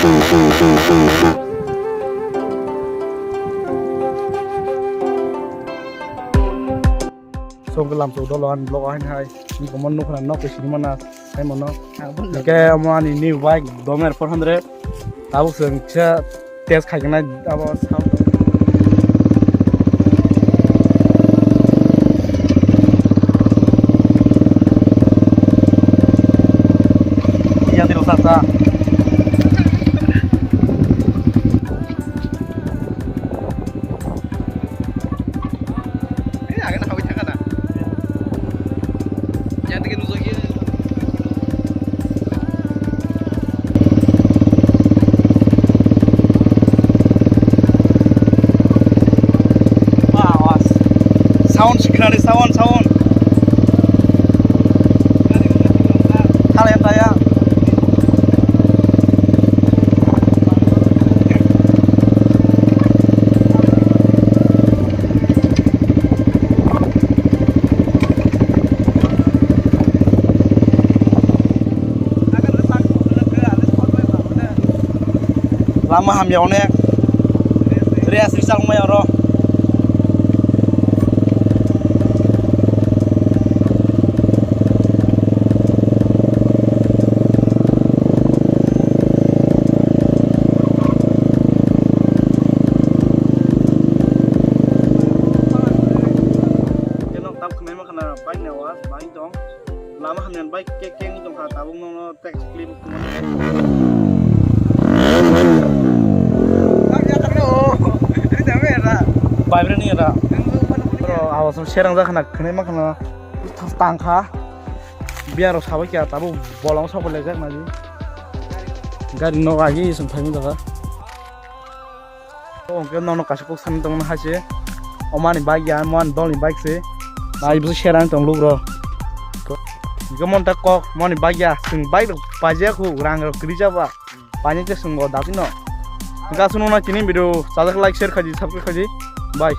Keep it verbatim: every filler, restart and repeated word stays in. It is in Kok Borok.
Song ke lamsok dolo ani vlog o haino hai. Ni komon nukha nok ke sini mana hai mono. Ke amo ani new bike Domer four hundred. Tabuk seng kisa test khai kena abo sound. Yang tidak usah sah. Ini agak nak kawin cakap dah. Yang tiga nuzul gini. Wah, awas. Sound sikrani sound, sound. Hal yang tayang. Lama hamya onek. Rest rijak wngmai oro. Keno tam khnaima khna bike ni awas, bike tong. Lama hamya bike kek kek tong kha, tabuk no. Vibrate ni ra. Bro, awas serang jak khna khne ma khna tang kha. Biya rok sabai kya tabuk bolong sabai le jak naji. Gari no agi sung phai jaga. Oke nono kaisa kok sani tong hai se. Omani bike ya, mani dol ni bike se. Nai bu serang tong luk ro. Gomon ta kok mani bike ya, sung bike rok paje khu rang rok kri jaba. Painai te swngo dati no. Hingke aswk nukna tini video sajak like, share khaidi, subscribe khaidi. Bye.